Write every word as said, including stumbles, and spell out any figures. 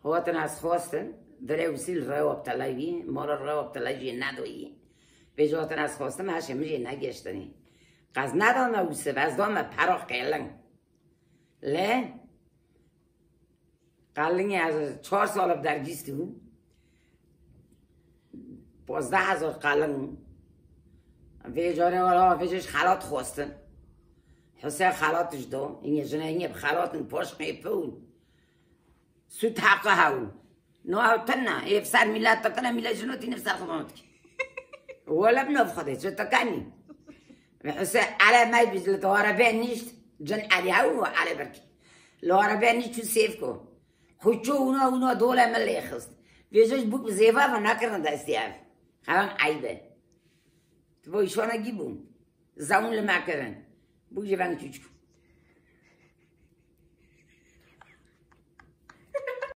Hatin ez xwestin, virê Wisî li rêwa bi telay bî, mala rêwa bi telay jê nedoyî. Vêca hatin ez xwestim, heşê min jê negeştinî. Qez nedame Wisî, ez dame pera qêlin. Lê qelingê ez çar sal bi dergîstî bûm. Pazdeh hezar qeling. Vê carê wala vê jê ji xelat xwestin. Husê xelat ji do. Îngê jine îngê bi xelatin poş qêpûn. Süt hakkı hawun. No haw tena. Ê ser millet takana millet jino tine ser xubamıt ki. Wala bi nov xode. Ço takanî. Ve Husê ele may biz li arabê nişt. Cin eli haw ve ele berki. Li arabê nişt çu sêv ko. Xwe ço wina wina dole min lê xist. Vêca ji bûk bi zêva ve nakirin destê ev. Xewan eyb e. Tu bo îşwana gî bûn. Zewin li me kirin. Bûk jî veng çûçik.